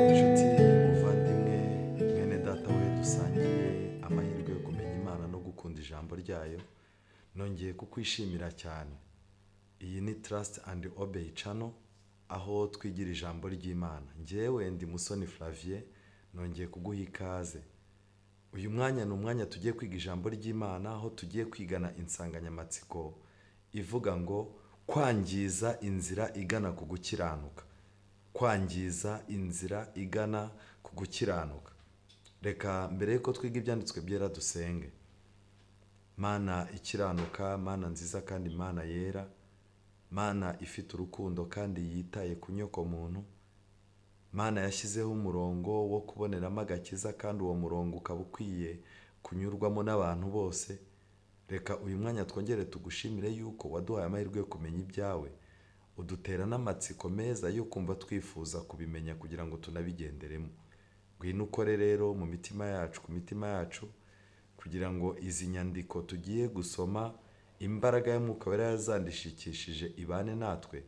Inshuti muvandimwe, mwene data we dusangiye amahirwe yo kumenya Imana no gukunda ijambo ryayo, nongeye kukwishimira cyane. Iyi ni Trust and Obey Channel, aho twigira ijambo ry'Imana. Njyewe ndi Musoni Flavien, nongeye kuguha ikaze. Uyu mwanya ni umwanya tugiye kwiga ijambo ry'Imana, aho tugiye kwigana insanganyamatsiko ivuga ngo kwangiza inzira igana ku gukiranuka. Kwangiza inzira igana ku gukiranuka. Reka mbere yuko twiga ibyanditswe byera dusenge. Mana ikiranuka, Mana nziza kandi Mana yera, Mana ifite urukundo kandi yitaye ku nyoko muntu, Mana yashyizeho umurongo wo kuboneramo agakiza kandi uwo murongo ukaba ukwiye kunyurwamo n'abantu bose. Reka uyu mwanya twongere tugushimire yuko waduhaye amahirwe yo kumenya ibyawe, udutera n'amatsiko meza yo kumva twifuza kubimenya kugira ngo tunabigenderemo. Ngwino ukore rero mu mitima yacu, ku mitima yacu, kugira ngo izi nyandiko tugiye gusoma imbaraga y'Umwuka Wera yazandishikishije ibane natwe,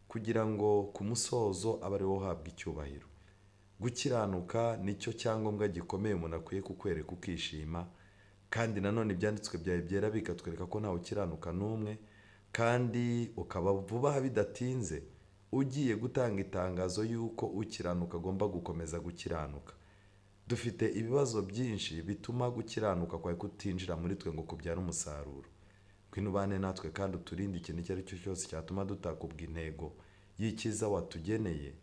kugira ngo ku musozo abe ari wo uhabwa icyubahiro. Gukiranuka nicyo cyangombwa gikomeye umuntu akwiye kukwereka ukishima, kandi nanone ibyanditswe byawe byera bikatwereka ko ntawe ukiranuka n'umwe, kandi ukaba vuba bidatinze ugiye gutanga itangazo y'uko ukiranuka agomba gukomeza gukiranuka. Dufite ibibazo byinshi bituma gukiranuka kwawe kutinjira muri twe ngo kubyare umusaruro. Ngwino ubane natwe kandi uturinde ikintu icyo ari cyo cyose cyatuma dutakubwa intego y'icyiza watugeneye.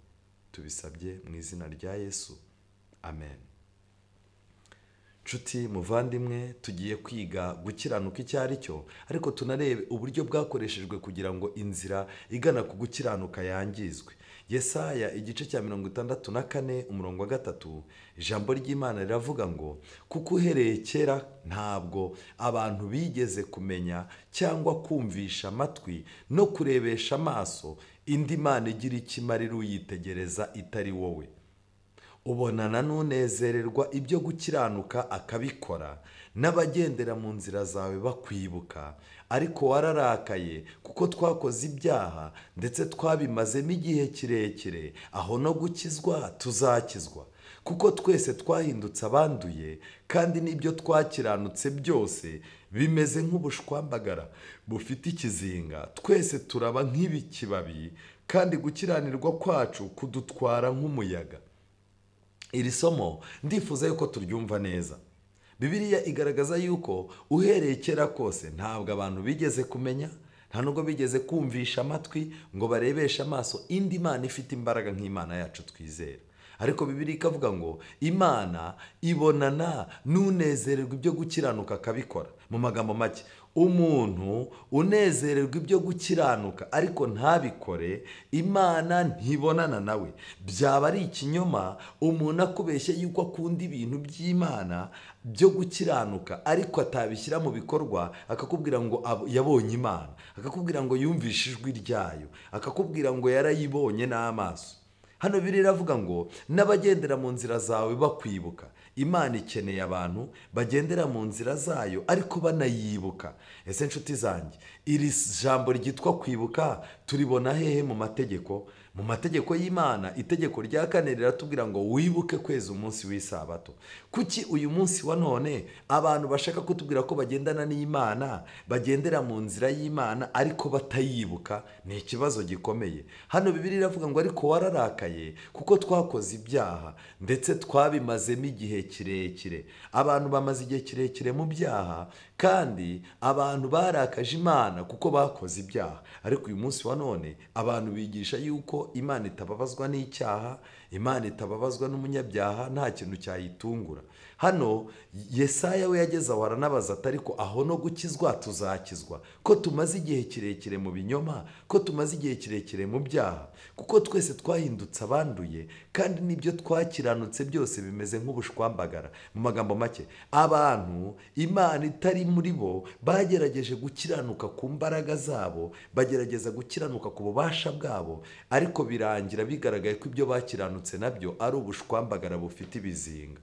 Tubisabye mu izina rya Yesu, amen. Nshuti muvandimwe, tugiye kwiga gukiranuka icyo ari cyo, ariko tunarebe uburyo bwakoreshejwe kugira ngo inzira igana ku gukiranuka yangizwe. Yesaya igice cya 64 umurongo wa 3, ijambo ry'Imana riravuga ngo kuko uhereye kera ntabwo abantu bigeze kumenya cyangwa kumvisha amatwi no kurebesha amaso indi mana igira icyo imarira uyitegereza itari wowe. Ubonana n'unezererwa ibyo gukiranuka akabikora, n'abagendera mu nzira zawe bakwibuka. Ariko wararakaye kuko twakoze ibyaha, ndetse twabimazemo igihe kirekire, aho no gukizwa tuzakizwa. Kuko twese twahindutse abanduye, kandi n'ibyo twakiranutse byose bimeze nk'ubushwambagara bufite ikizinga. Twese turaba nk'ibikibabi, kandi gukiranirwa kwacu kudutwara nk'umuyaga. Iri somo ndifuza yuko turyumva neza. Bibiliya igaragaza yuko uhereye kera kose ntabwo abantu bigeze kumenya, nta nubwo bigeze kumvisha amatwi ngo barebeshe amaso indi mana ifite imbaraga nk'Imana yacu twizera. Ariko Bibiliya ikavuga ngo Imana ibonana n'unezererwa ibyo gukiranuka akabikora. Mu magambo make, umuntu unezererwa ibyo gukiranuka ariko ntabikore, Imana ntibonana nawe. Byaba ari ikinyoma umuntu akubeshye yuko akunda ibintu by'Imana byo gukiranuka ariko atabishyira mu bikorwa, akakubwira ngo yabonye Imana, akakubwira ngo yumvishe ijwi ryayo, akakubwira ngo yarayibonye n'amaso. Hano Bibiliya iravuga ngo n'abagendera mu nzira zawe bakwibuka. Imana ikeneye abantu bagendera mu nzira zayo ariko banayibuka. Ese nshuti zanjye, iri jambo ryitwa kwibuka turibona hehe mu mategeko? Mu mategeko y'Imana, itegeko rya 4 riratubwira ngo wibuke kweza umunsi w'isabato. Kuki uyu munsi wa none abantu bashaka kutubwira ko bagendana n'Imana, bagendera mu nzira y'Imana ariko batayibuka? Ni ikibazo gikomeye. Hano Bibiliya iravuga ngo ariko wararakaye kuko twakoze ibyaha, ndetse twabimazemo igihe kirekire. Abantu bamaze igihe kirekire mu byaha, kandi abantu barakaje Imana kuko bakoze ibyaha. Ariko uyu munsi wa none abantu bigisha yuko Imana itababazwa n'icyaha, Imana itababazwa n'umunyabyaha, nta kintu cyayitungura. Hano Yesaya we yageze aho aranabaza ati ariko aho no gukizwa tuzakizwa, ko tumaze igihe kirekire mu binyoma, ko tumaze igihe kirekire mu byaha, kuko twese twahindutse abanduye, kandi n'ibyo twakiranutse byose bimeze nk'ubushwambagara. Mu magambo make, abantu Imana itarimo muri bo bagerageje gukiranuka ku mbaraga zabo, bagerageza gukiranuka ku bubasha bwabo, ariko birangira bigaragaye ko ibyo bakiranutse nabyo ari ubushwambagara bufite ibizinga.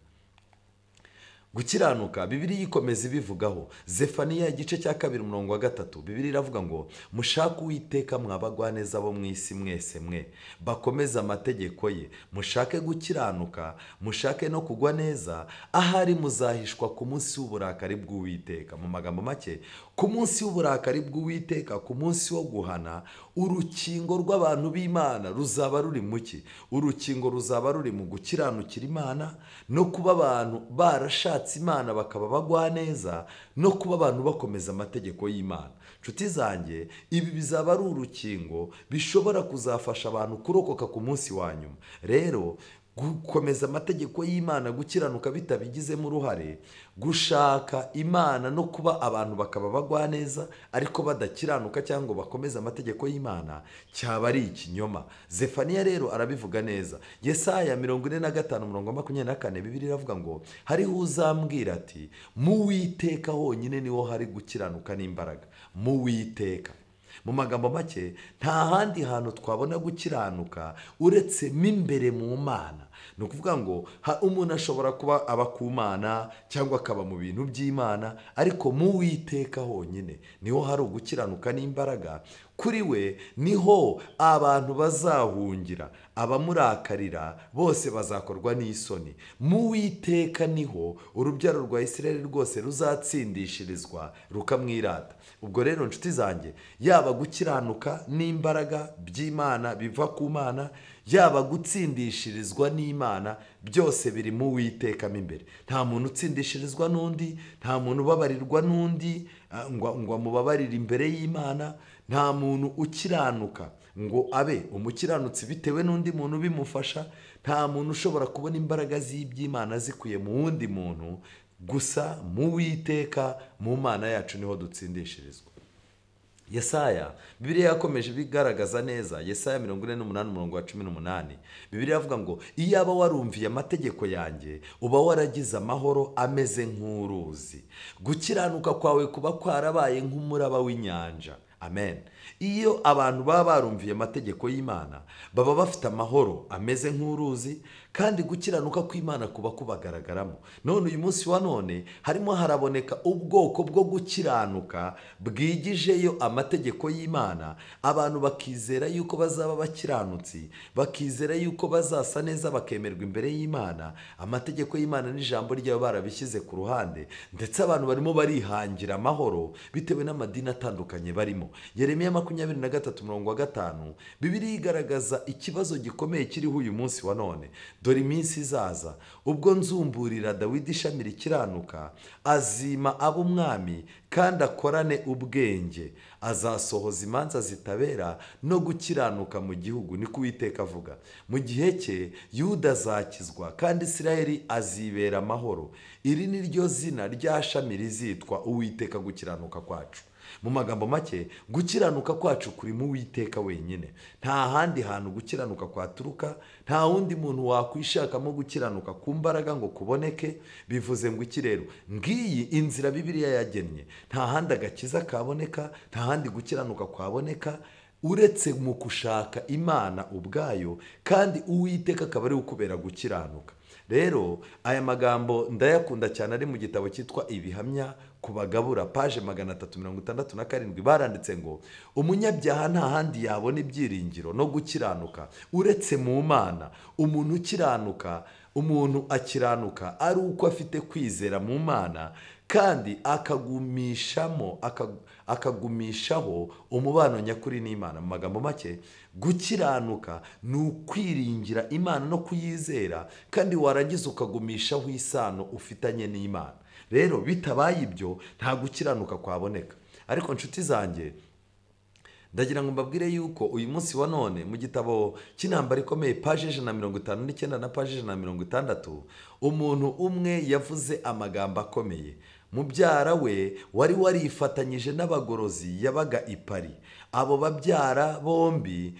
Gukiranuka Bibiliya ikomeza ibivugaho. Zefaniya igice cya 2 umurongo wa 3, Bibiliya iravuga ngo mushake Uwiteka mwabagwaneza bo mu isi mwese mwe bakomeza amategeko ye, mushake gukiranuka, mushake no kugwa neza, ahari muzahishwa ku munsi w'uburakari bw'Uwiteka. Mu magambo make, ku munsi w'uburakari bw'Uwiteka, ku munsi wo guhana, urukingo rw'abantu b'Imana ruzaba ruri muki? Urukingo ruzaba ruri mu gukiranukira Imana no kuba abantu barashatse Imana bakaba bagwa neza, no kuba abantu bakomeza amategeko y'Imana. Nshuti zanjye, ibi bizaba ari urukingo bishobora kuzafasha abantu kurokoka ku munsi wa nyuma. Rero gukomeza amategeko y'Imana, gukiranuka bitabigizemo uruhare, gushaka Imana no kuba abantu bakaba bagwa neza ariko badakiranuka cyangwa bakomeza amategeko y'Imana, cyaba ari ikinyoma. Zefaniya rero arabivuga neza. Yesaya 45 umurongo 24, Bibiliya iravuga ngo hariho uzambwira ati mu Uwiteka honyine niho hari gukiranuka n'imbaraga. Mu Uwiteka. Mu magambo make, nta handi hantu twabona gukiranuka uretse mimbere mu Mana. Ni ukuvuga ngo umuntu ashobora kuba aba ku Mana cyangwa akaba mu bintu by'Imana, ariko mu Uwiteka honyine niho hari ugukiranuka n'imbaraga. Kuri we niho abantu bazahungira, abamurakarira bose bazakorwa n'isoni. Mu Uwiteka niho urubyaro rwa Isirayeli rwose ruzatsindishirizwa rukamwirata. Ubwo rero nshuti zanjye, yaba gukiranuka n'imbaraga by'Imana biva ku Mana, yaba gutsindishirizwa n'Imana, byose biri mu Uwiteka mo imbere. Nta muntu utsindishirizwa n'undi, nta muntu ubabarirwa n'undi ngo amubabarire imbere y'Imana, nta muntu ukiranuka ngo abe umukiranutsi bitewe n'undi muntu bimufasha, nta muntu ushobora kubona imbaraga z'iby'Imana zikuye mu wundi muntu, gusa mu Uwiteka, mu Mana yacu niho dutsindishirizwa. Yesaya, Bibiliya yakomeje bigaragaza neza. Yesaya 48 umurongo wa 18, Bibiliya avuga ngo iyaba warumviye amategeko yanjye uba waragize amahoro ameze nk'uruzi, gukiranuka kwawe kuba kwarabaye nk'umuraba w'inyanja. Amen. Iyo abantu baba barumviye amategeko y'Imana baba bafite amahoro ameze nk'uruzi, kandi gukiranuka kw'Imana kuba kubagaragaramo. None uyu munsi wa none harimo haraboneka ubwoko bwo gukiranuka bwigijeyo amategeko y'Imana, abantu bakizera yuko bazaba bakiranutsi, bakizera yuko bazasa neza bakemerwa imbere y'Imana. Amategeko y'Imana n'ijambo ryayo barabishyize ku ruhande, ndetse abantu barimo barihangira amahoro bitewe n'amadini atandukanye barimo. Yeremiya 23 umurongo wa 5, Bibiliya igaragaza ikibazo gikomeye kiriho uyu munsi wa none. Dore iminsi izaza ubwo nzumburira Dawidi ishami rikiranuka, azima abo umwami kandi akorane ubwenge, azasohoza imanza zitabera no gukiranuka mu gihugu, niko Uwiteka avuga. Mu gihe cye Yuda azakizwa kandi Isirayeli azibera amahoro. Iri ni ryo zina rya shami rizitwa Uwiteka gukiranuka kwacu. Mu magambo make, gukiranuka kwacu kuri mu Uwiteka wenyine. Nta handi hantu gukiranuka kwaturuka, nta wundi muntu wakwishakamo gukiranuka ku mbaraga ngo kuboneke. Bivuze ngo iki rero? Ngiyi inzira Bibiliya yagennye. Nta handi agakiza kaboneka, nta handi gukiranuka kwaboneka uretse mu kushaka Imana ubwayo, kandi Uwiteka akaba ari ukubera gukiranuka. Rero aya magambo ndayakunda cyane, ari mu gitabo cyitwa Ibihamya ku Bagabura, page 367, baranditse ngo umunyabyaha nta handi yabona ibyiringiro no gukiranuka uretse mu Mana. Umuntu ukiranuka, umuntu akiranuka ari uko afite kwizera mu Mana, kandi akagumishaho umubano nyakuri n'Imana. Mu magambo make, gukiranuka ni ukwiringira Imana no kuyizera, kandi warangiza ukagumishaho isano ufitanye n'Imana. Rero bitabaye ibyo nta gukiranuka kwaboneka. Ariko nshuti zanjye, ndagira ngo mbabwire yuko uyu munsi wa none mu gitabo cy'intambara ikomeye, page 159 na page 160, umuntu umwe yavuze amagambo akomeye. Mubyara we wari warifatanyije n'abagorozi yabaga i Paris, Abo babyara bombi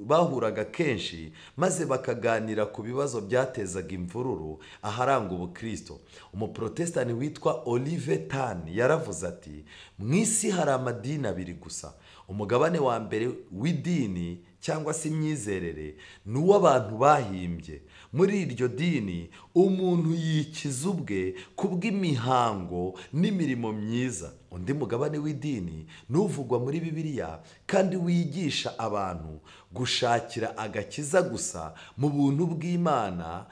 bahuraga kenshi maze bakaganira ku bibazo byatezaga imvururu aharanga ubukristo. Umuprotestani witwa Olive Tan yaravuze ati: mu isi hari amadini abiri gusa. Umugabane wa mbere w'idini cyangwa se imyizerere ni uw'abantu bahimbye. Muri iryo dini umuntu yikiza ubwe kubw'imihango n'imirimo myiza. Undi mugabane w'idini n'uvugwa muri Bibiliya kandi wigisha abantu gushakira agakiza gusa mu buntu bw'Imana,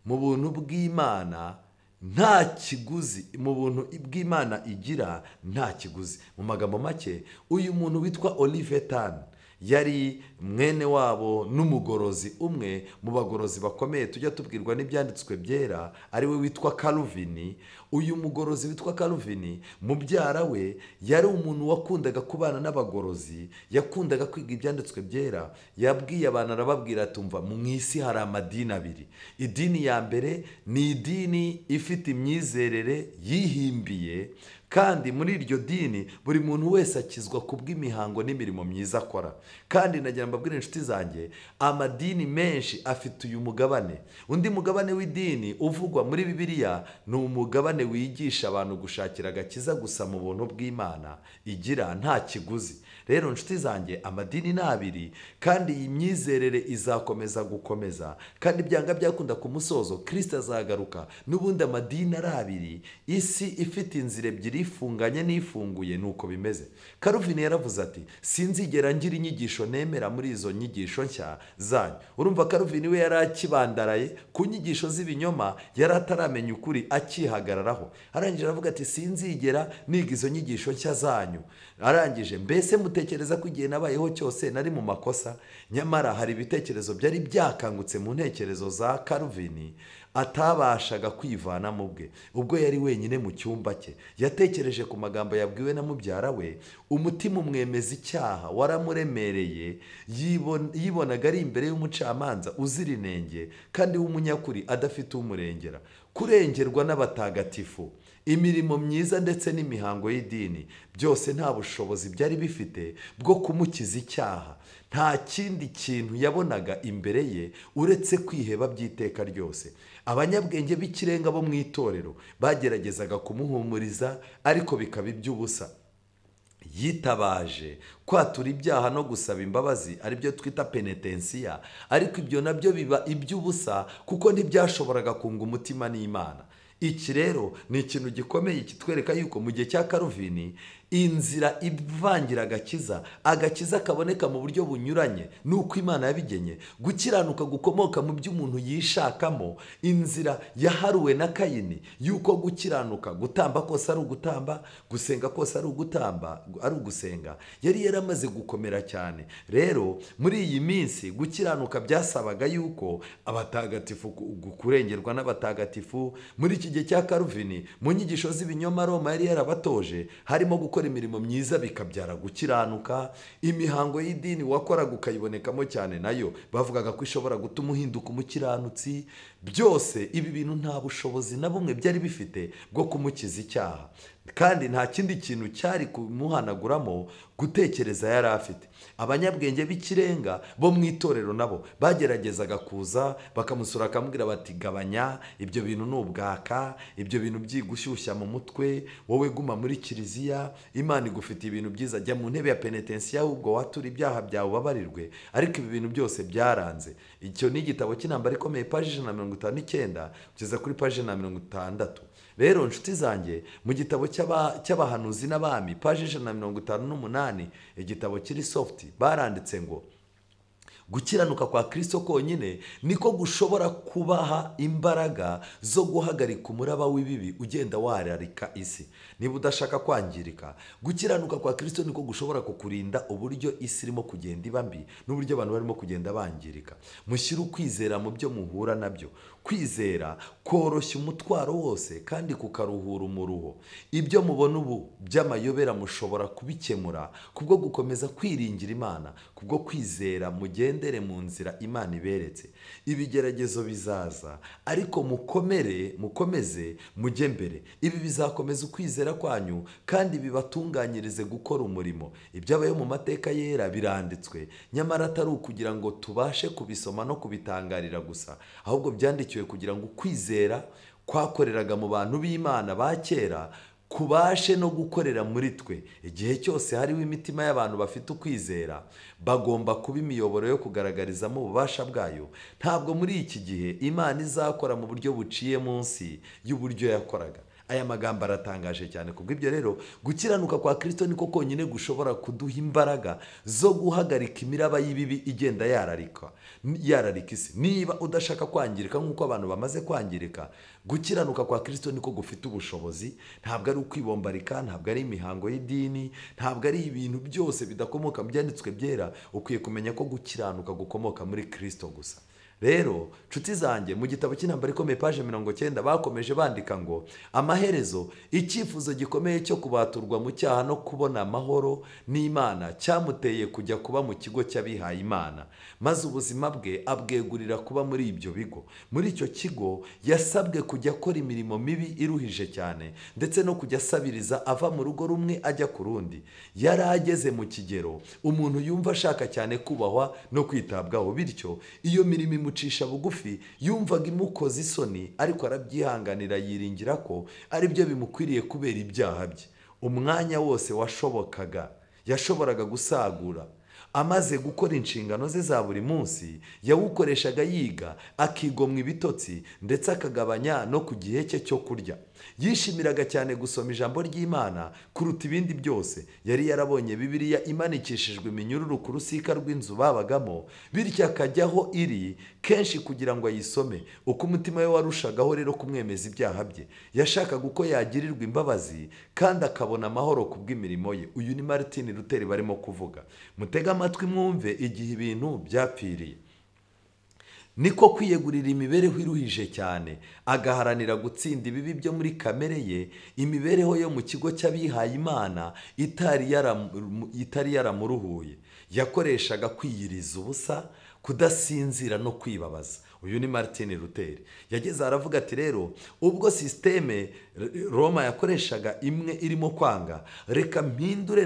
mu buntu bw'Imana nta kiguzi, mu buntu bw'Imana igira nta kiguzi. Mu magambo make, uyu muntu witwa Olive Tan yari mwene wabo n'umugorozi umwe mu bagorozi bakomeye tujya tubwirwa n'ibyanditswe byera, ari we witwa Calvin. Uyu mugorozi witwa Calvin, mubyara we yari umuntu wakundaga kubana n'abagorozi, yakundaga kwiga ibyanditswe byera. Yabwiye abantu arababwira tumva, mu isi hari amadini abiri. Idini ya mbere ni idini ifite imyizerere yihimbiye, kandi muri iryo dini buri muntu wese akizwa kubw'imihango n'imirimo myiza akora. Kandi nagira mbabwire inshuti zanjye, amadini menshi afite uyu mugabane. Undi mugabane w'idini uvugwa muri Bibiliya ni umugabane wigisha abantu gushakira agakiza gusa mu buntu bw'Imana igira nta kiguzi. Rero inshuti zanjye, amadini ni abiri, kandi iyi myizerere izakomeza gukomeza, kandi byanga byakunda ku musozo Kristo azagaruka. N'ubundi amadini ari abiri, isi ifite inzira ebyiri, ifunganye n'ifunguye, nuko bimeze. Calvin yaravuze ati: sinzigera ngira inyigisho nemera muri izo nyigisho nshya zanyu. Urumva Calvin we yari akibandaraye ku nyigisho z'ibinyoma, yari ataramenya ukuri akihagararaho. Arangije aravuga ati: sinzigera niga izo nyigisho nshya zanyu. Arangije, mbese mutekereza ko igihe nabayeho cyose nari mu makosa? Nyamara hari ibitekerezo byari byakangutse mu ntekerezo za Calvin atabashaga kwivana mu bwe. Ubwo yari wenyine mu cyumba cye, yatekereje ku magambo yabwiwe na mubyara we. Umutima umwemeza icyaha waramuremereye, yibonaga ari imbere y'umucamanza uzira inenge kandi w'umunyakuri adafite umurengera. Kurengerwa n'abatagatifu, imirimo myiza ndetse n'imihango y'idini, byose nta bushobozi byari bifite bwo kumukiza icyaha. Nta kindi kintu yabonaga imbere ye uretse kwiheba by'iteka ryose. Abanyabwenge b'ikirenga bo mu itorero bageragezaga kumuhumuriza, ariko bikaba iby'ubusa. Yitabaje kwatura ibyaha no gusaba imbabazi, aribyo twita penetensiya, ariko ibyo nabyo biba iby'ubusa kuko ntibyashoboraga kunga umutima n'Imana. Iki rero ni ikintu gikomeye kitwereka yuko mu gihe cya Calvin inzira ivangira agakiza, agakiza kaboneka mu buryo bunyuranye nuko Imana yabigenye. Gukiranuka gukomoka mu by'umuntu yishakamo, inzira yaharuwe na Kayini yuko gukiranuka, gutamba kose ari ugutamba, gusenga kose ari ugutamba, ari ugusenga, yari yaramaze gukomera cyane. Rero muri iyi minsi gukiranuka byasabaga yuko abatagatifu, kurengerwa n'abatagatifu. Muri iki gihe cya Calvin, mu nyigisho z'ibinyoma Roma yari yarabatoje, harimo gukora imirimo myiza bikabyara gukiranuka. Imihango y'idini wakoraga ukayibonekamo cyane, nayo bavugaga ko ishobora gutuma uhinduka umukiranutsi. Byose ibi bintu nta bushobozi na bumwe byari bifite bwo kumukiza icyaha, kandi nta kindi kintu cyari kumuhanaguramo gutekereza yari afite. Abanyabwenge b'ikirenga bo mu itorero nabo bageragezaga kuza bakamusura, bakamubwira bati: gabanya ibyo bintu, ni ubwaka, ibyo bintu byigushyushya mu mutwe, wowe guma muri kiliziya, Imana igufitiye ibintu byiza, jya mu ntebe ya penetensiya ahubwo watura ibyaha byawe ubabarirwe. Ariko ibi bintu byose byaranze. Icyo ni igitabo cy'intambara ikomeye, paji 159 kugeza kuri paji 160. Rero inshuti zanjye, mu gitabo cy'abahanuzi n'abami, paji 158, igitabo kiri soft, baranditse ngo gukiranuka kwa Kristo konyine niko gushobora kubaha imbaraga zo guhagarika umuraba w'ibibi ugenda wararika isi. Niba udashaka kwangirika, gukiranuka kwa Kristo niko gushobora kukurinda uburyo isi irimo kugenda iba mbi n'uburyo abantu barimo kugenda bangirika. Mushyire ukwizera mu byo muhura nabyo. Kwizera koroshya umutwaro wose kandi kukaruhura umuruho. Ibyo mubona ubu by'amayobera mushobora kubikemura kubwo gukomeza kwiringira Imana, kubwo kwizera mugendere mu nzira Imana iberetse. Ibigeragezo bizaza, ariko mukomere, mukomeze mujye mbere. Ibi bizakomeza ukwizera kwanyu kandi bibatunganyirize gukora umurimo. Ibyabaye mu mateka yera biranditswe, nyamara atari ukugira ngo tubashe kubisoma no kubitangarira gusa, ahubwo byandikiwe kugira ngo ukwizera kwakoreraga mu bantu b'Imana ba kera kubashe no gukorera muri twe. Igihe cyose hariho imitima y'abantu bafite ukwizera, bagomba kuba imiyoboro yo kugaragarizamo ububasha bwayo. Ntabwo muri iki gihe Imana izakora mu buryo buciye munsi y'uburyo yakoraga. Aya magambo aratangaje cyane. Kubw'ibyo rero, gukiranuka kwa Kristo niko konyine gushobora kuduha imbaraga zo guhagarika imiraba y'ibibi igenda yararika isi. Niba udashaka kwangirika nk'uko abantu bamaze kwangirika, gukiranuka kwa Kristo niko gufite ubushobozi. Ntabwo ari ukwibombarika, ntabwo ari imihango y'idini, ntabwo ari ibintu byose bidakomoka mu byanditswe byera. Ukwiye kumenya ko gukiranuka gukomoka muri Kristo gusa. Rero nshuti zanjye, mu gitabo cy'Intambara Ikomeye paje 90 bakomeje bandika ngo amaherezo icyifuzo gikomeye cyo kubaturwa mu cyaha no kubona amahoro n'Imana cyamuteye kujya kuba mu kigo cy'abihaye Imana, maze ubuzima bwe abwegurira kuba muri ibyo bigo. Muri icyo kigo yasabwe kujya akora imirimo mibi iruhije cyane, ndetse no kujya asabiriza ava mu rugo rumwe ajya ku rundi. Yari ageze mu kigero umuntu yumva ashaka cyane kubahwa no kwitabwaho, bityo iyo mirimo imucisha bugufi yumvaga imukoza isoni, ariko arabyihanganira yiringira ko ari byo bimukwiriye kubera ibyaha bye. Umwanya wose washobokaga yashoboraga gusagura. Amaze gukora inshingano ze za buri munsi, yawukoreshaga yiga, akigomwa ibitotsi, ndetse akagabanya no ku gihe cye cyo kurya. Yishimiraga cyane gusoma ijambo ry'Imana kuruta ibindi byose. Yari yarabonye Bibiliya imanikishijwe iminyururu ku rusika rw'inzu babagamo, bityo akajyaho iri kenshi kugira ngo ayisome. Uko umutima we warushagaho rero kumwemeza ibyaha bye, yashakaga uko yagirirwa imbabazi kandi akabona amahoro kubw'imirimo ye. Uyu ni Martin Luther barimo kuvuga. Mutega amatwi mwumve igihe ibintu byapfiriye. Niko kwiyegurira imibereho iruhije cyane, agaharanira gutsinda ibibi byo muri kamere ye. Imibereho yo mu kigo cy'abihaye Imana itari yaramuruhuye. Yakoreshaga kwiyiriza ubusa, kudasinzira no kwibabaza. Uyu ni Martin Luther. Yageze aravuga ati rero ubwo systeme Roma yakoreshaga imwe irimo kwanga, reka mpindure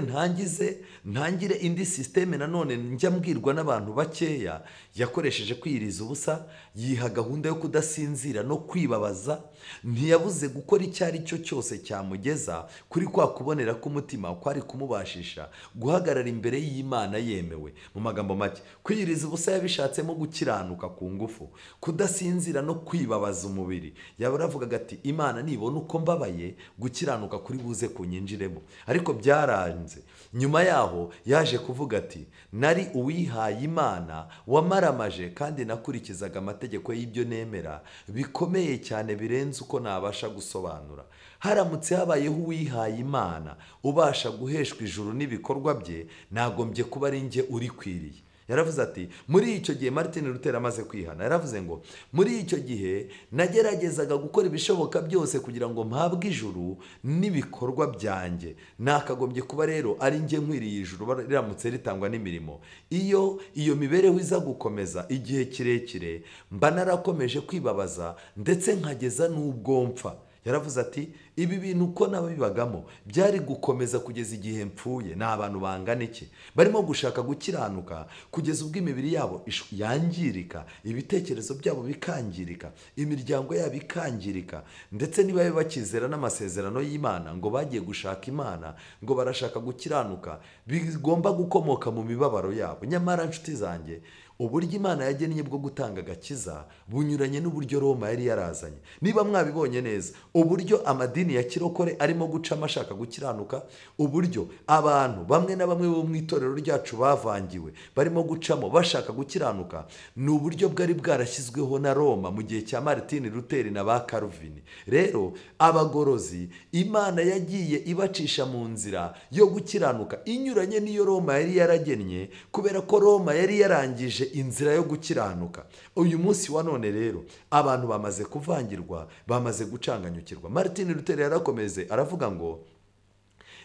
ntangire indi systeme nanone njya mbwirwa n'abantu bakeya. Yakoresheje kwiyiriza ubusa, yiha gahunda yo kudasinzira no kwibabaza. Ntiyabuze gukora icyo ari cyo cyose cyamugeza kuri kwa kubonera k'umutima kwari kumubashisha guhagarara imbere y'Imana yemewe. Mu magambo make, kwiyiriza ubusa yabishatsemo gukiranuka ku ngufu, kudasinzira no kwibabaza umubiri. Yaravugaga ati Imana nibona uko mbabaye, gukiranuka kuri buze kunyinjiremo. Ariko byaranze. Nyuma yaho yaje kuvuga ati nari uwihaye Imana wamaramaje, kandi nakurikizaga amategeko y'ibyo nemera bikomeye cyane birenze uko nabasha gusobanura. Haramutse habayeho uwihaye Imana ubasha guheshwa ijuru n'ibikorwa bye, nagombye kuba ari njye urikwiriye. Yaravuze ati muri icyo gihe Martin Luther amaze kwihana, yaravuze ngo muri icyo gihe nageragezaga gukora ibishoboka byose kugira ngo mpabwe ijuru n'ibikorwa byanjye. Nakagombye kuba rero ari njye nkwiriye ijuru riramutse ritangwa n'imirimo. Iyo iyo mibereho iza gukomeza igihe kirekire, mba narakomeje kwibabaza ndetse nkageza n'ubwo mpfa. Yaravuze ati ibi bintu uko nabibagamo byari gukomeza kugeza igihe mpfuye. Ni abantu bangana iki barimo gushaka gukiranuka kugeza ubwo imibiri yabo yangirika, ibitekerezo byabo bikangirika, imiryango yabo ikangirika, ndetse niba bakizera n'amasezerano y'Imana ngo bagiye gushaka Imana, ngo barashaka gukiranuka bigomba gukomoka mu mibabaro yabo. Nyamara nshuti zanjye, uburyo Imana yagennye bwo gutanga agakiza bunyuranye n'uburyo Roma yari yarazanye. Niba mwabibonye neza, uburyo amadini ya kirokore arimo gucamo ashaka gukiranuka, uburyo abantu bamwe na bamwe bo mu itorero ryacu bavangiwe barimo gucamo bashaka gukiranuka, ni uburyo bwari bwarashyizweho na Roma mu gihe cya Martin Luther na ba Calvin. Rero abagorozi Imana yagiye ibacisha mu nzira yo gukiranuka inyuranye n'iyo Roma yari yaragennye, kubera ko Roma yari yarangije inzira yo gukiranuka. Uyu munsi wa none rero abantu bamaze kuvangirwa, bamaze gucanganyukirwa. Martin Luther yarakomeze aravuga ngo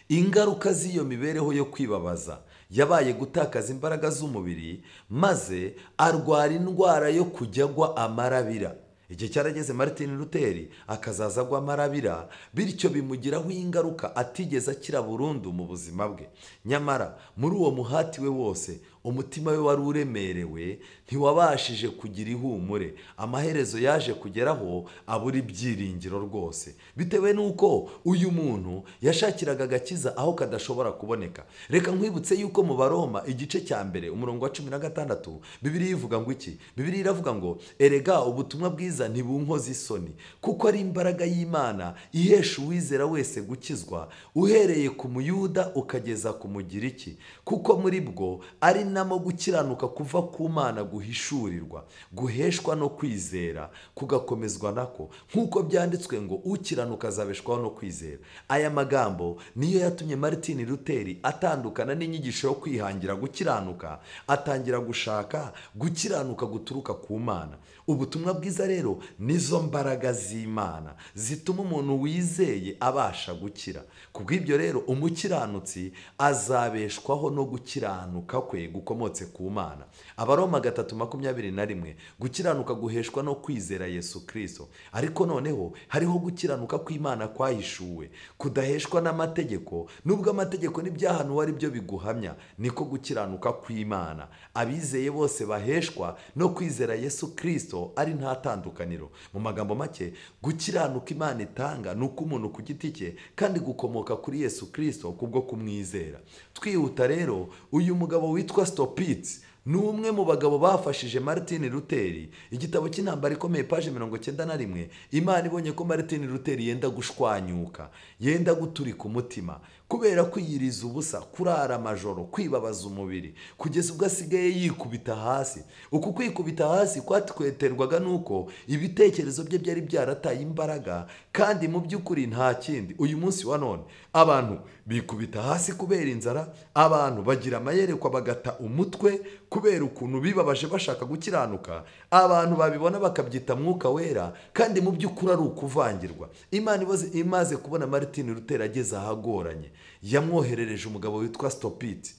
ingaruka z'iyo mibereho yo kwibabaza Yabaye gutakaza imbaraga z'umubiri, maze arwara indwara yo kujya agwa amarabira. Igihe cyarageze Martin Luther akazaza agwa amarabira, bityo bimugiraho ingaruka atigeze akira burundu mu buzima bwe. Nyamara muri uwo muhati we wose, umutima we wari uremerewe, ntiwabashije kugira ihumure. Amaherezo yaje kugeraho abura ibyiringiro rwose, bitewe n'uko uyu muntu yashakiraga agakiza aho kadashobora kuboneka. Reka nkwibutse yuko mu Baroma igice cya 1 umurongo wa 16 Bibiliya ivuga ngo iki? Bibiliya iravuga ngo erega ubutumwa bwiza ntibunkoza isoni, kuko ari imbaraga y'Imana ihesha uwizera wese gukizwa, uhereye ku Muyuda ukageza ku Mugiriki, kuko muri bwo ari namo gukiranuka kuva ku Mana guhishurirwa, guheshwa no kwizera, kugakomezwa nako, nk'uko byanditswe ngo ukiranuka azabeshwaho no kwizera. Aya magambo niyo yatumye Martin Luther atandukana n'inyigisho yo kwihangira gukiranuka, atangira gushaka gukiranuka guturuka ku Mana. Ubutumwa bwiza rero nizo mbaraga z'Imana zituma umuntu wizeye abasha gukira. Kubw'ibyo rero umukiranutsi azabeshwaho no gukiranuka kwe gukomotse ku Mana. Abaroma 3:21, gukiranuka guheshwa no kwizera Yesu Kristo. Ariko noneho hariho gukiranuka kw'Imana kwahishuwe, kudaheshwa n'amategeko, nubwo amategeko n'ibyahanuwe ari byo biguhamya, niko gukiranuka kw'Imana. Abizeye bose baheshwa no kwizera Yesu Kristo ari nta tandukaniro. Mu magambo make, gukiranuka Imana itanga ni uko umuntu ku giti cye, kandi gukomoka kuri Yesu Kristo kubwo kumwizera. Twihuta rero, uyu mugabo witwa Stopitz ni umwe mu bagabo bafashije Martin Luther. Igitabo cy'intambara ikomeye page 91, Imana ibonye ko Martin Luther yenda gushwanyuka, yenda guturika umutima kubera kwiyiriza ubusa, kurara amajoro, kwibabaza umubiri, kugeza ubwo asigaye yikubita hasi. Uku kwikubita hasi kwatweterwaga nuko ibitekerezo bye byari byarataye imbaraga, kandi mu by'ukuri nta kindi. Uyu munsi wa none abantu bikubita hasi kubera inzara, abantu bagira amayerekwa bagata umutwe kubera ukuntu bibabaje bashaka gukiranuka, abantu babibona bakabyita mwuka wera, kandi mu by'ukuri ari ukuvangirwa. Imana imaze kubona Martin Luther ageze ahagoranye, yamwoherereje umugabo witwa Stopitz.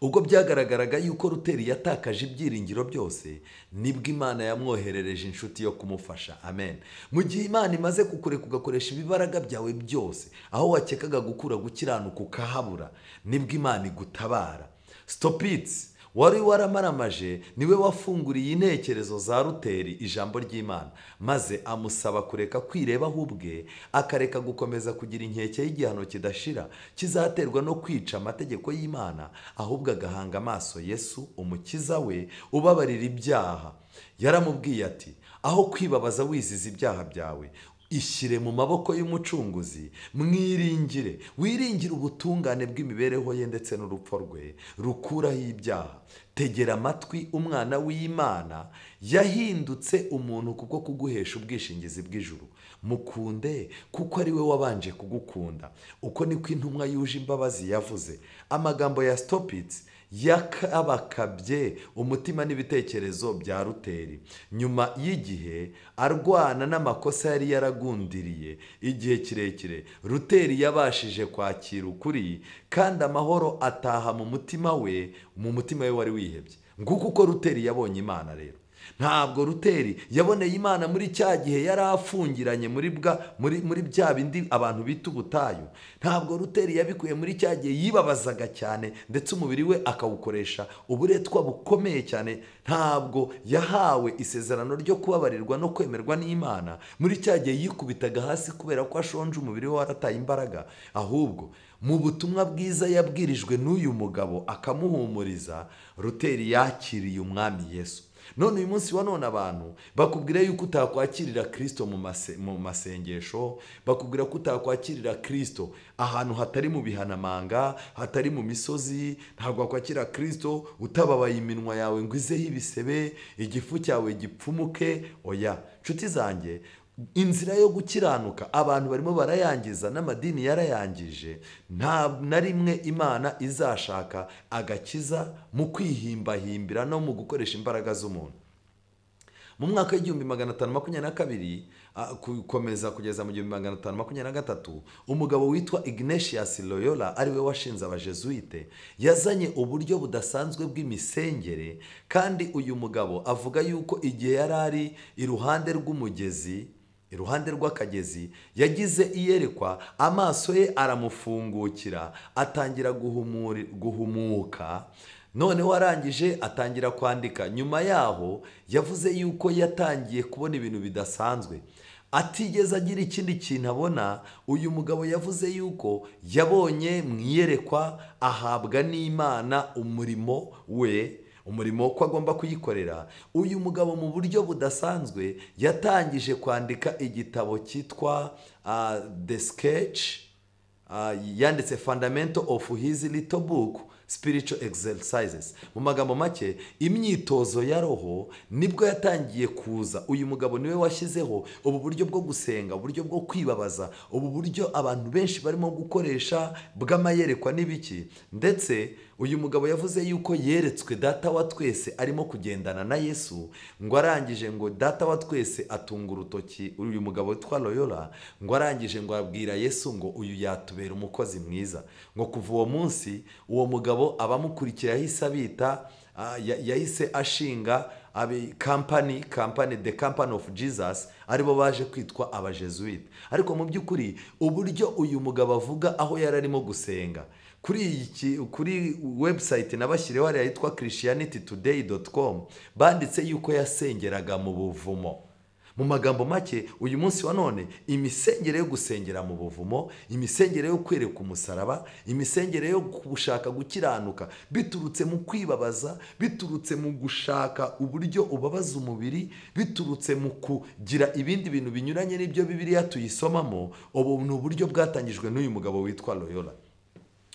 Ubwo byagaragaraga yuko Luther yatakaje ibyiringiro byose, nibwo Imana yamwoherereje inshuti yo kumufasha. Amen. Mu gihe Imana imaze kukureka ugakoresha ibibaraga byawe byose, aho wakekaga gukura gukiranuka ukahabura, nibwo Imana igutabara. Stopitz wari waramaramaje niwe wafunguriye intekerezo za Luther ijambo ry'Imana, maze amusaba kureka kwirebaho ubwe, akareka gukomeza kugira inkeke y'igihano kidashira kizaterwa no kwica amategeko y'Imana, ahubwo agahanga amaso Yesu umukiza we ubabarira ibyaha. Yaramubwiye ati aho kwibabaza wiziza ibyaha byawe, ishyire mu maboko y'umucunguzi, mwiringire, wiringire ubutungane bw'imibereho ye ndetse n'urupfu rwe rukuraho ibyaha. Tegera amatwi umwana w'Imana yahindutse umuntu kubwo kuguhesha ubwishingizi bw'ijuru. Mukunde kuko ari we wabanje kugukunda. Uko niko intumwa yuje imbabazi yavuze. Amagambo ya Stopitz yakabakabye umutima n'ibitekerezo bya Luther. Nyuma y'igihe arwana n'amakosa yari yaragundiriye igihe kirekire, Luther yabashije kwakira ukuri, kandi amahoro ataha mu mutima we, mu mutima we wari wihebye. Nguko uko Luther yabonye Imana rero. Ntabwo Luther yaboneye Imana muri cya gihe yari afungiranye muri bya bindi abantu bita ubutayu. Ntabwo Luther yabikuye muri cya gihe yibabazaga cyane, ndetse umubiri we akawukoresha uburetwa bukomeye cyane. Ntabwo yahawe isezerano ryo kubabarirwa no kwemerwa n'Imana muri cya gihe yikubitaga hasi kubera ko ashonje, umubiri we warataye imbaraga. Ahubwo mu butumwa bwiza yabwirijwe n'uyu mugabo akamuhumuriza, Luther yakiriye umwami Yesu. None uyu munsi wa none abantu bakubwira yuko utakwakirira Kristo mu masengesho, bakubwira ko utakwakirira Kristo ahantu hatari mu bihanamanga, hatari mu misozi. Ntabwo wakwakira Kristo utababaye iminwa yawe ngo izeho ibisebe, igifu cyawe gipfumuke. Oya nshuti zanjye, inzira yo gukiranuka abantu barimo barayangiza, n'amadini yarayangije. Nta na rimwe Imana izashaka agakiza mu kwihimbahimbira no mu gukoresha imbaraga z'umuntu. Mu mwaka w'igihumbi 522 gukomeza kugeza mu 1523, umugabo witwa Ignatius Loyola, ariwe washinze Abajesuite, yazanye uburyo budasanzwe bw'imisengere. Kandi uyu mugabo avuga yuko igihe yari ari iruhande rw'umugezi, iruhande rw'akagezi, yagize iyerekwa, amaso ye aramufungukira, atangira guhumuka. Noneho arangije atangira kwandika. Nyuma yaho yavuze yuko yatangiye kubona ibintu bidasanzwe, atigeze agira ikindi kintu abona. Uyu mugabo yavuze yuko yabonye mu iyerekwa, ahabwa n'Imana umurimo we, umurimo ko agomba kuyikorera. Uyu mugabo mu buryo budasanzwe yatangije kwandika igitabo cyitwa The Sketch, yanditse Fundamental of His Little Book Spiritual Exercises. Mu magambo make, imyitozo ya roho nibwo yatangiye kuza. Uyu mugabo niwe washyizeho ubu buryo bwo gusenga, uburyo bwo kwibabaza, ubu buryo abantu benshi barimo gukoresha bw'amayerekwa n'ibiki. Ndetse uyu mugabo yavuze yuko yeretswe Data wa twese arimo kugendana na Yesu, ngo arangije ngo Data wa twese atunga urutoki uyu mugabo witwa Loyola, ngo arangije ngo abwira Yesu ngo uyu yatubera umukozi mwiza. Ngo kuva uwo munsi uwo mugabo abamukurikiye yahise abita, yahise ashinga company, The Company of Jesus, aribo baje kwitwa Abajesuite. Ariko mu by'ukuri uburyo uyu mugabo avuga aho yari arimo gusenga, kuri website nabashyiriyeho hariya yitwa christianitytoday.com, banditse yuko yasengeraga mu buvumo. Mu magambo make, uyu munsi wa none imisengere yo gusengera mu buvumo, imisengere yo kwereka umusaraba, imisengere yo gushaka gukiranuka biturutse mu kwibabaza, biturutse mu gushaka uburyo ubabaza umubiri, biturutse mu kugira ibindi bintu binyuranye n'ibyo Bibiliya tuyisomamo, ubu ni uburyo bwatangijwe n'uyu mugabo witwa Loyola.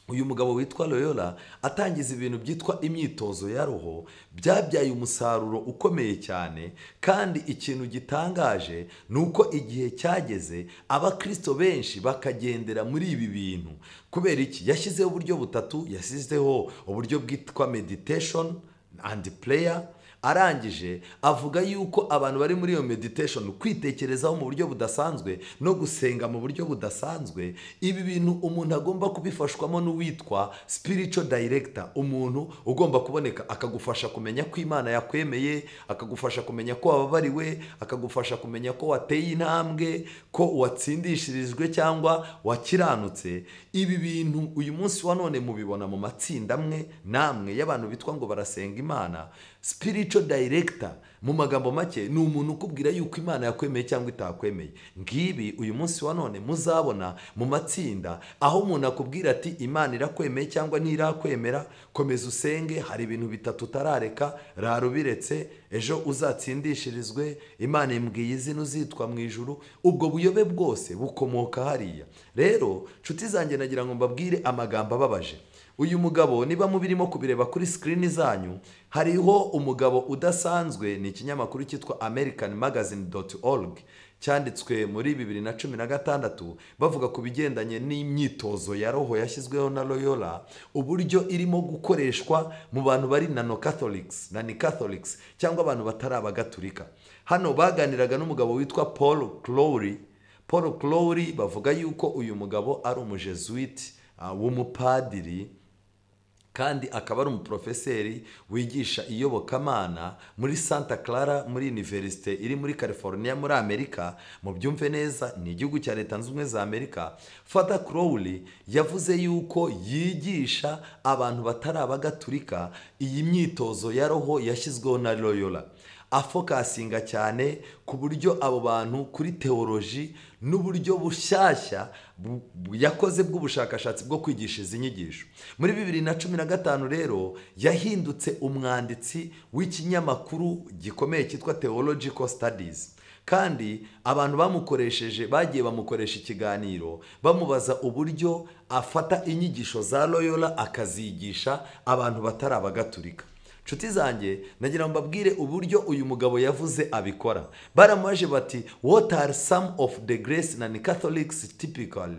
Uyu mugabo witwa Loyola atangiza ibintu byitwa imyitozo ya roho, byabyaye umusaruro ukomeye cyane. Kandi ikintu gitangaje ni uko igihe cyageze Abakristo benshi bakagendera muri ibi bintu. Kubera iki? Yashyizeho uburyo butatu. Yashyizeho uburyo bwitwa meditation and prayer. Arangije avuga yuko abantu bari muri iyo meditation, kwitekerezaho mu buryo budasanzwe no gusenga mu buryo budasanzwe, ibi bintu umuntu agomba kubifashwamo n'uwitwa spiritual director, umuntu ugomba kuboneka akagufasha kumenya ko Imana yakwemeye, akagufasha kumenya ko wababariwe, akagufasha kumenya ko wateye intambwe, ko watsindishirijwe cyangwa wakiranutse. Ibi bintu uyu munsi wa none mubibona mu matsinda amwe namwe y'abantu bitwa ngo barasenga Imana. Spiritual director mu magambo make ni umuntu ukubwira yuko Imana yakwemeye cyangwa itakwemeye. Ngibi uyu munsi wa none muzabona mu matsinda aho umuntu akubwira ati Imana irakwemeye cyangwa ntirakwemera, komeza usenge, hari ibintu bitatu utarareka, rara ubiretse, ejo uzatsindishirizwe, Imana imbwiye izina uzitwa mu ijuru. Ubwo buyobe bwose bukomoka hariya. Rero nshuti zanjye, nagira ngo mbabwire amagambo ababaje. Uyu mugabo, niba mubirimo kubireba kuri screen zanyu, hariho umugabo udasanzwe. Ni ikinyamakuru cyitwa americanmagazine.org, cyanditswe muri 2016, bavuga ku bigendanye n'imyitozo ya roho yashyizweho na Loyola, uburyo irimo gukoreshwa mu bantu bari non Catholics na ni Catholics cyangwa abantu batari Abagatulika. Hano baganiraga n'umugabo witwa Paul Crowley. Paul Crowley, bavuga yuko uyu mugabo ari Umujesuite w'umupadiri, kandi akaba ari umuprofeseri wigisha iyobokamana muri Santa Clara, muri Universite iri muri California muri Amerika. Mubyumve neza, ni igihugu cya Leta Zunze Ubumwe za Amerika. Father Crowley yavuze yuko yigisha abantu batari Abagatulika iyi myitozo ya roho yashyizweho na Loyola, afocusinga cyane ku buryo abo bantu kuri theology n'uburyo bushyashya yakoze bw'ubushakashatsi bwo kwigisha izi nyigisho. Muri 2015 rero yahindutse umwanditsi w'ikinyamakuru gikomeye cyitwa Theological Studies, kandi abantu bamukoresheje, bagiye bamukoresha ikiganiro bamubaza uburyo afata inyigisho za Loyola akazigisha abantu batari Abagatulika. Nshuti zanjye, nagira ngo mbabwire uburyo uyu mugabo yavuze abikora. Baramubaje bati: "What are some of the grace non Catholics typically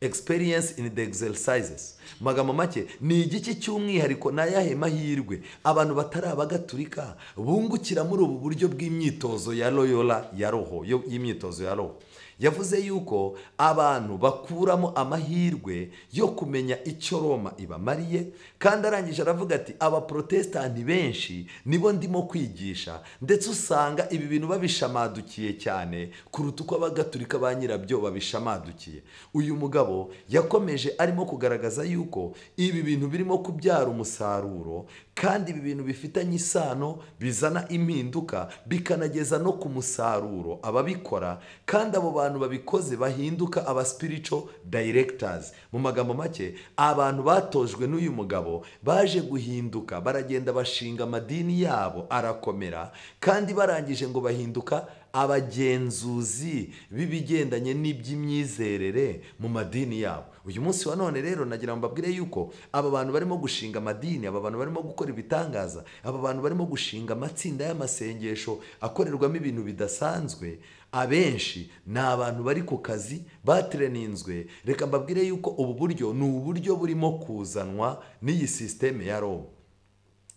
Experience in the exercises. Magambo make, ni igiki cy'umwihariko n'ayahe mahirwe abantu batari abagatulika bungukira muri ubu buryo bw'imyitozo ya Loyola ya roho, y'imyitozo ya roho? Yavuze yuko abantu bakuramo amahirwe yo kumenya icyo Roma ibamariye, kandi arangije aravuga ati abaprotestanti benshi nibo ndimo kwigisha, ndetse usanga ibi bintu babishamadukiye cyane kuruta uko abagatulika ba nyirabyo babishamadukiye. Uyu mugabo yakomeje arimo kugaragaza yuko ibi bintu birimo kubyara umusaruro, kandi ibi bintu bifitanye isano, bizana impinduka, bikanageza no ku musaruro ababikora, kandi abo bantu babikoze bahinduka aba spiritual directors. Mu magambo make, abantu batojwe n'uyu mugabo baje guhinduka, baragenda bashinga amadini yabo arakomera, kandi barangije ngo bahinduka abagenzuzi b'ibigendanye n'iby'imyizerere mu madini yabo. Uyu munsi wa none rero nagira ngo mbabwire yuko aba bantu barimo gushinga amadini, aba bantu barimo gukora ibitangaza, aba bantu barimo gushinga amatsinda y'amasengesho akorerwamo ibintu bidasanzwe, abenshi ni abantu bari ku kazi batreninzwe. Reka mbabwire yuko ubu buryo ni uburyo burimo kuzanwa n'iyi systeme ya Roma,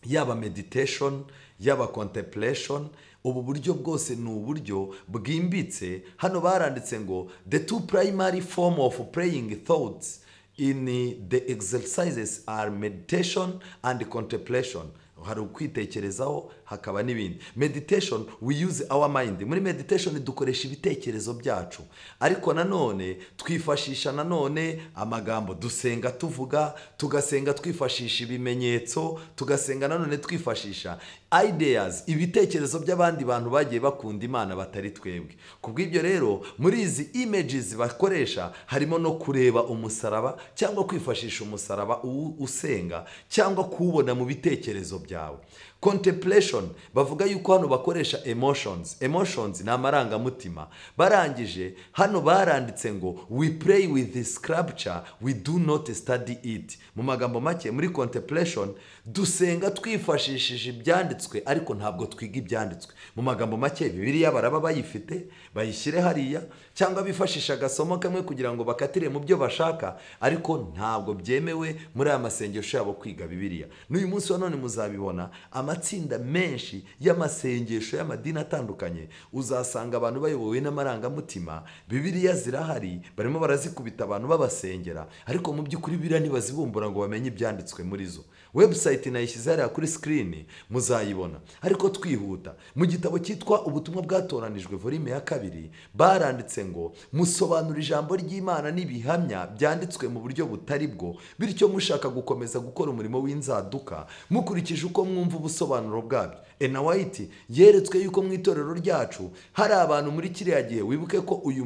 yaba meditation, yaba contemplation. Ubu buryo bwose ni uburyo bwimbitse. Hano baranditse ngo the two primary form of praying thoughts in the exercises are meditation and contemplation. Hari ukwitekerezaho, hakaba n'ibindi. Meditation, we use our mind. Muri meditation dukoresha ibitekerezo byacu, ariko nanone twifashisha nanone amagambo, dusenga tuvuga, tugasenga twifashisha ibimenyetso, tugasenga nanone twifashisha ideas, ibitekerezo by'abandi bantu bagiye bakunda Imana batari twebwe. Kubw'ibyo rero muri izi images bakoresha harimo no kureba umusaraba, cyangwa kwifashisha umusaraba usenga, cyangwa kuwubona mu bitekerezo byawe. Contemplation, bavuga yuko hano bakoresha emotions. Emotions ni amarangamutima. Barangije hano baranditse ngo we pray with the scripture, we do not study it. Mu magambo make, muri contemplation dusenga twifashishije ibyanditswe, ariko ntabwo twiga ibyanditswe. Mu magambo make, Bibiliya baraba bayifite, bayishyire hariya, cyangwa bifashisha agasomo kamwe kugira ngo bakatire mu byo bashaka, ariko ntabwo byemewe muri aya masengesho yabo kwiga Bibiliya. N'uyu munsi wa none muzabibona amatsinda menshi y'amasengesho y'amadini atandukanye, uzasanga abantu bayobowe n'amarangamutima. Bibiliya zirahari, barimo barazikubita abantu babasengera, ariko mu by'ukuri Bibiliya ntibazibumbura ngo bamenye ibyanditswe muri zo. Website nayishyize hariya kuri screen, muzayibona. Ariko twihuta, mu gitabo cyitwa Ubutumwa bwatoranijwe volume ya 2, baranditse ngo musobanura ijambo ry'Imana n'ibihamya byanditswe mu buryo butari bwo, bityo mushaka gukomeza gukora umurimo w'inzaduka mukurikije uko mwumva ubusobanuro bwabyo. Ellen White yeretswe yuko mu itorero ryacu hari abantu muri kiriya gihe. Wibuke ko uyu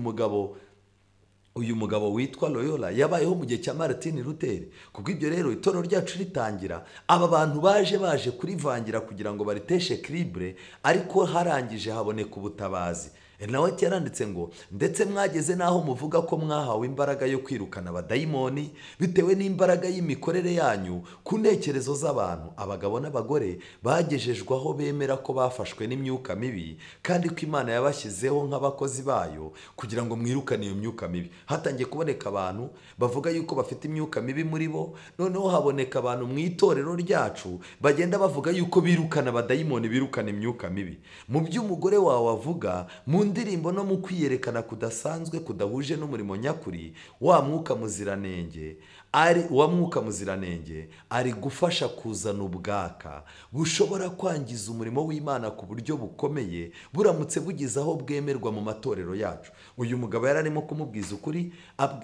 mugabo witwa Loyola yabayeho mu gihe cya Martin Luther. Kubw'ibyo rero itorero ryacu ritangira, aba bantu baje kurivangira kugira ngo bariteshe cribre, ariko harangije haboneka ubutabazi. Nawe yaranditse ngo ndetse mwageze naho muvuga ko mwahawe imbaraga yo kwirukana abadayimoni bitewe n'imbaraga y'imikorere yanyu ku ntekerezo z'abantu. Abagabo n'abagore bagejejwe aho bemera ko bafashwe n'imyuka mibi, kandi ko Imana yabashyizeho nk'abakozi bayo kugira ngo mwirukane iyo myuka mibi. Hatangiye kuboneka abantu bavuga yuko bafite imyuka mibi muri bo, noneho haboneka abantu mu itorero ryacu bagenda bavuga yuko birukana abadayimoni, birukana imyuka mibi. Mu by'umugore wawe avuga mu ndirimbo no mu kwiyerekana kudasanzwe kudahuje n'umurimo nyakuri, wa mwuka muziranenge ari wa mwuka muziranenge ari gufasha kuzana ubwaka bushobora kwangiza umurimo w'Imana ku buryo bukomeye, buramutse bugize aho bwemerwa mu matorero yacu. Uyu mugabo yari arimo kumubwiza ukuri.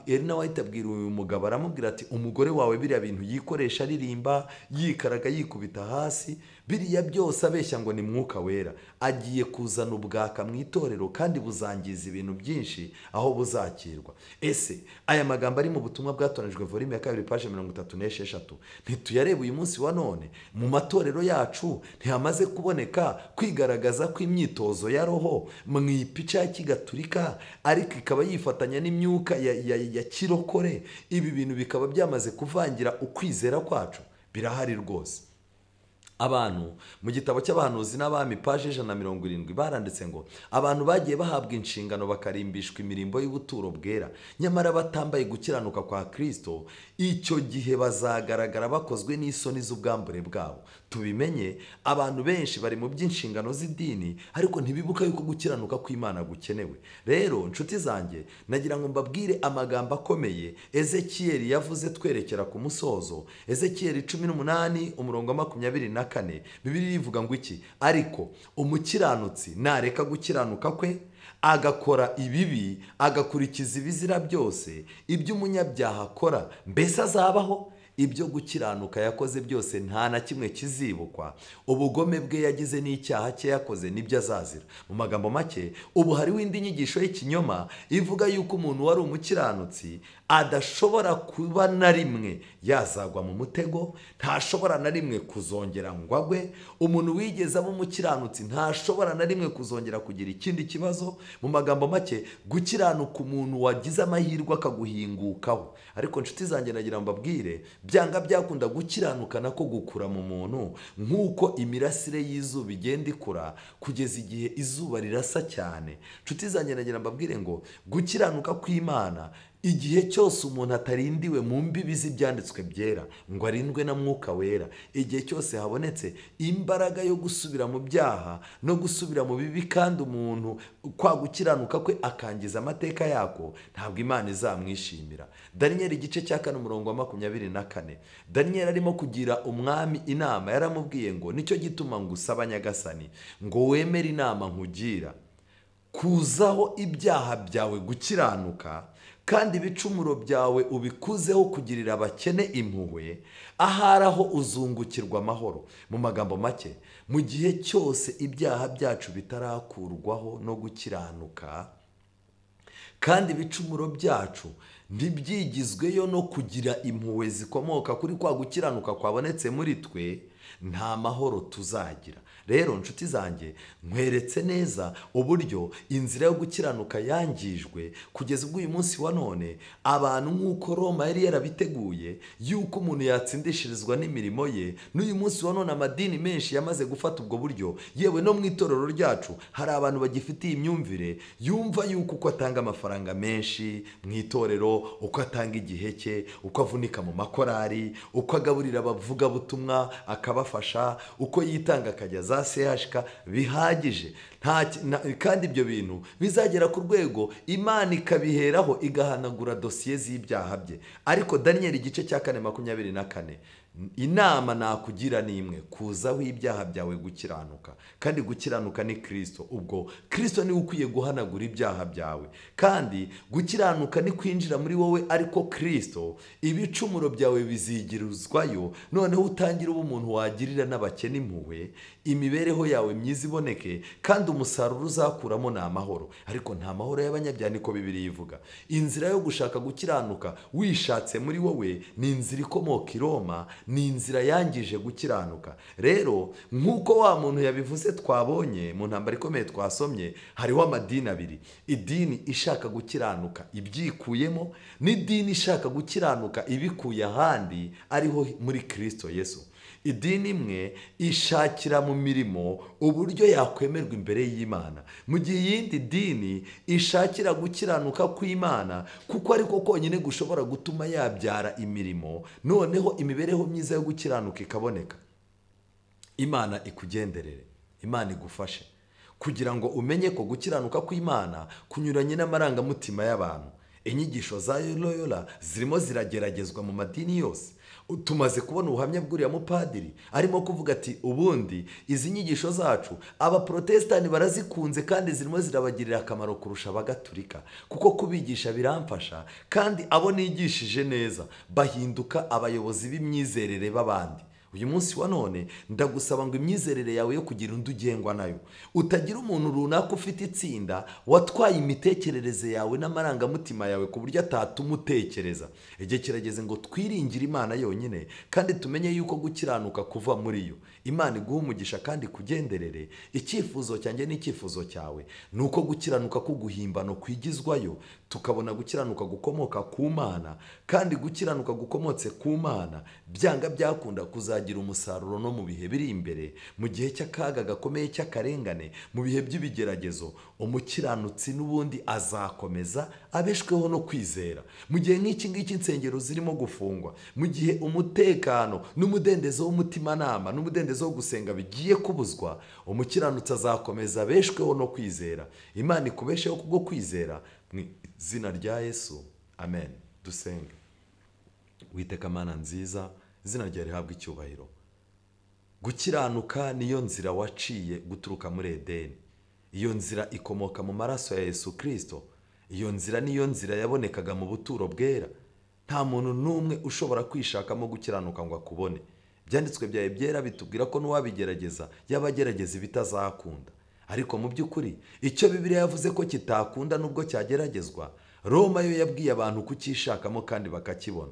Ellen White abwira uyu mugabo, aramubwira ati umugore wawe biriya bintu yikoresha aririmba, yikaraga, yikubita hasi, biriya byose abeshya ngo ni mwuka wera, agiye kuzana ubwaka mu itorero kandi buzangiza ibintu byinshi aho buzakirwa. Ese aya magambo ari mu butumwa bwatoranijwe volume ya 2 page 36 ntituyareba uyu munsi wa none? Mu matorero yacu ntihamaze kuboneka kwigaragaza kw'imyitozo ya roho mu ipica ya kigaturika, ariko ikaba yifatanya n'imyuka ya kirokore. Ibi bintu bikaba byamaze kuvangira ukwizera kwacu. Birahari rwose. Abantu mu gitabo cy'abahanuzi n'abami paje 170 baranditse ngo abantu bagiye bahabwa inshingano bakarimbishwa imirimbo y'ubuturo bwera, nyamara batambaye gukiranuka kwa Kristo, icyo gihe bazagaragara bakozwe n'isoni z'ubwambure bwabo. Tubimenye, abantu benshi bari mu by'inshingano z'idini ariko ntibibuka yuko gukiranuka kw'Imana gukenewe. Rero nshuti zanjye, nagira ngo mbabwire amagambo akomeye Ezekiyeli yavuze twerekera ku musozo. Ezekiyeli 18 umurongo 24, Bibiliya ivuga ngo iki? Ariko umukiranutsi nareka gukiranuka kwe agakora ibibi, agakurikiza ibizira byose ibyo umunyabyaha akora, mbese azabaho? Ibyo gukiranuka yakoze byose nta na kimwe kizibukwa, ubugome bwe yagize n'icyaha cye yakoze nibyo azazira. Mu magambo make, ubu hariho indi nyigisho y'ikinyoma ivuga yuko umuntu wari umukiranutsi adashobora kuba na rimwe yazagwa mu mutego, ntashobora na rimwe kuzongera ngo agwe. Umuntu wigeze aba umukiranutsi ntashobora na rimwe kuzongera kugira ikindi kibazo. Mu magambo make, gukiranuka umuntu wagize amahirwe akaguhingukaho. Ariko nshuti zanjye, nagira ngo mbabwire, byanga byakunda gukiranuka nako gukura mu muntu nk'uko imirasire y'izuba igenda ikura kugeza igihe izuba rirasa cyane. Nshuti zanjye, nagira mbabwire ngo gukiranuka kw'Imana, igihe cyose umuntu atarindiwe mu mbibi z'ibyanditswe byera ngo arindwe na Mwuka Wera, igihe cyose habonetse imbaraga yo gusubira mu byaha no gusubira mu bibi, kandi umuntu kwa gukiranuka kwe akangiza amateka yako, ntabwo Imana izamwishimira. Daniyeli igice cya 4 umurongo wa 24, Daniyeli arimo kugira umwami inama, yaramubwiye ngo nicyo gituma ngusaba Nyagasani ngo wemere inama nkugira, kuzaho ibyaha byawe gukiranuka, kandi ibicumuro byawe ubikuzeho kugirira abakene impuhwe, ahari aho uzungukirwa amahoro. Mu magambo make, mu gihe cyose ibyaha byacu bitarakurwaho no gukiranuka, kandi ibicumuro byacu ntibyigizweyo no kugira impuhwe zikomoka kuri kwa gukiranuka kwabonetse muri twe, nta mahoro tuzagira. Rero nshuti zanjye, nkweretse neza uburyo inzira yo gukiranuka yangijwe kugeza ubwo uyu munsi wa none abantu nk'uko Roma yari yarabiteguye yuko umuntu yatsindishirizwa n'imirimo ye, n'uyu munsi wa none amadini menshi yamaze gufata ubwo buryo. Yewe no mu itorero ryacu hari abantu bagifitiye imyumvire yumva yuko uko atanga amafaranga menshi mu itorero, uko atanga igihe cye, uko avunika mu makorari, uko agaburira abavugabutumwa akabafasha, uko yitanga akajya za CHK bihagije. Kandi ibyo bintu bizagera ku rwego Imana ikabiheraho igahanagura dosiye z'ibyaha bye. Ariko Daniyeli igice cya 4 24, inama nakugira ni imwe, kuzaho ibyaha byawe gukiranuka, kandi gukiranuka ni Kristo. Ubwo Kristo niwe ukwiye guhanagura ibyaha byawe, kandi gukiranuka ni kwinjira muri wowe, ariko Kristo ibicumuro byawe bizigirizwayo, noneho utangira uba umuntu wagirira n'abakene impuhwe, imibereho yawe myiza iboneke, kandi umusaruro uzakuramo ni amahoro. Ariko nta mahoro y'abanyabyaha, niko Bibiliya ivuga. Inzira yo gushaka gukiranuka wishatse muri wowe ni inzira ikomoka i Roma, ni inzira yangije gukiranuka. Rero nk'uko wa muntu yabivuze twabonye mu ntambara ikomeye twasomye, hariho amadini abiri, idini ishaka gukiranuka ibyikuyemo n'idini ishaka gukiranuka ibikuye ahandi, ariho muri Kristo Yesu. Idini imwe ishakira mu mirimo uburyo yakwemerwa imbere y'Imana, mu gihe iyindi dini ishakira gukiranuka kw'Imana kuko ariko konyine gushobora gutuma yabyara imirimo, noneho imibereho myiza yo gukiranuka ikaboneka. Imana ikugenderere, Imana igufashe kugira ngo umenye ko gukiranuka kw'Imana kunyuranye n'amarangamutima y'abantu. Inyigisho za Loyola zirimo zirageragezwa mu madini yose. Tumaze kubona ubuhamya bw'uriya mupadiri arimo kuvuga ati ubundi izi nyigisho zacu abaprotestani barazikunze kandi zirimo zirabagirira akamaro kurusha abagatulika, kuko kubigisha biramfasha, kandi abo nigishije neza bahinduka abayobozi b'imyizerere b'abandi. Uyu munsi wa none ndagusaba ngo imyizerere yawe yo kugira undi ugengwa nayo, utagira umuntu runaka ufite itsinda watwaye imitekerereze yawe n'amarangamutima yawe ku buryo atatuma utekereza. Igihe kirageze ngo twiringire Imana yonyine, kandi tumenye yuko gukiranuka kuva muri yo. Imana iguhe umugisha kandi kugenderere. Icyifuzo cyanjye n'icyifuzo cyawe ni uko gukiranuka k'uguhimbano kwigizwayo, tukabona gukiranuka gukomoka ku Mana, kandi gukiranuka gukomotse ku Mana byanga byakunda kuzagira kuzagira umusaruro no mu bihe biri imbere, mu gihe cy'akaga gakomeye cy'akarengane, mu bihe by'ibigeragezo. Umukiranutsi n'ubundi azakomeza abeshweho no kwizera. Mu gihe nk'iki ngiki insengero zirimo gufungwa, mu gihe umutekano n'umudendezo w'umutimanama n'umudendezo wo gusenga bigiye kubuzwa, umukiranutsi azakomeza abeshweho no kwizera. Imana ikubesheho kubwo kwizera mu izina rya Yesu, amen. Dusenge. Uwiteka Mana nziza, izina ryawe rihabwe icyubahiro. Gukiranuka niyo nzira waciye guturuka muri Edeni. Iyo nzira ikomoka mu maraso ya Yesu Kristo. Iyo nzira niyo nzira yabonekaga mu buturo bwera. Nta muntu n'umwe ushobora kwishakamo gukiranuka ngo akubone. Ibyanditswe byawe byera bitubwira ko n'uwabigerageza yaba agerageza ibitazakunda. Ariko mu by'ukuri icyo Bibiliya yavuze ko kitakunda nubwo cyageragezwa, Roma yo yabwiye abantu kucyishakamo kandi bakakibona.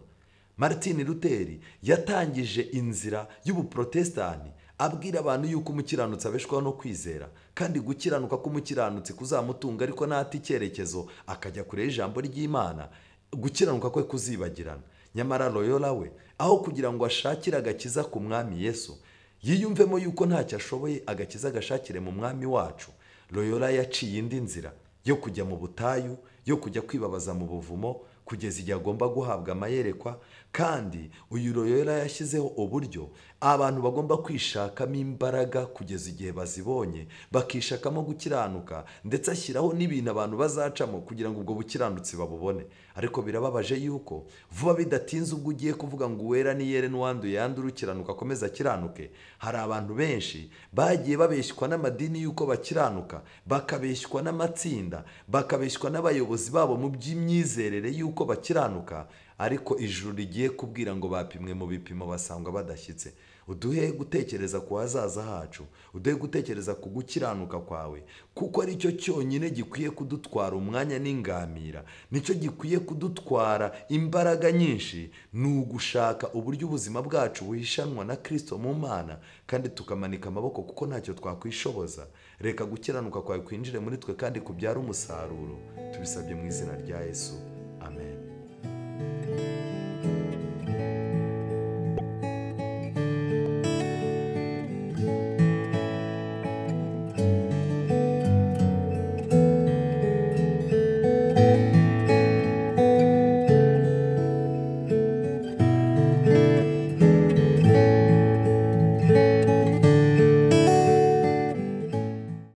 Martin Luther yatangije inzira y'ubuprotestani abwira abantu yuko umukiranutsi abeshwaho no kwizera, kandi gukiranuka k'umukiranutsi kuzamutunga, ariko nata icyerekezo akajya kure y'ijambo ry'Imana, gukiranuka kwe kuzibagirana. Nyamara Loyola we, aho kugira ngo ashakire agakiza ku mwami Yesu, yiyumvemo yuko ntacyo ashoboye, agakiza agashakire mu mwami wacu, Loyola yaciye indi nzira yo kujya mu butayu, yo kujya kwibabaza mu buvumo kugeza igihe agomba guhabwa amayerekwa. Kandi uyu Loyola yashyizeho uburyo abantu bagomba kwishakamo imbaraga kugeza igihe bazibonye, bakishakamo gukiranuka, ndetse ashyiraho n'ibintu abantu bazacamo kugira ngo ubwo bukiranutsi babubone. Ariko birababaje yuko vuba bidatinze ubwo ugiye kuvuga ngo uwera ni yere n'uwanduye yandure, ukiranuka akomeze akiranuke, hari abantu benshi bagiye babeshywa n'amadini yuko bakiranuka, bakabeshywa n'amatsinda, bakabeshywa n'abayobozi babo mu by'imyizerere yuko bakiranuka, ariko ijuru rigiye kubwira ngo bapimwe mu bipimo basangwa badashyitse. Uduhe gutekereza ku hazaza hacu, uduhe gutekereza ku gukiranuka kwawe, kuko aricyo cyonyine gikwiye kudutwara umwanya n'ingamira, nicyo gikwiye kudutwara imbaraga nyinshi, ni ugushaka uburyo ubuzima bwacu buhishanwa na Kristo mu Mana, kandi tukamanika amaboko kuko ntacyo twakwishoboza. Reka gukiranuka kwawe kwinjire muri twe kandi kubyara umusaruro. Tubisabye mu izina rya Yesu.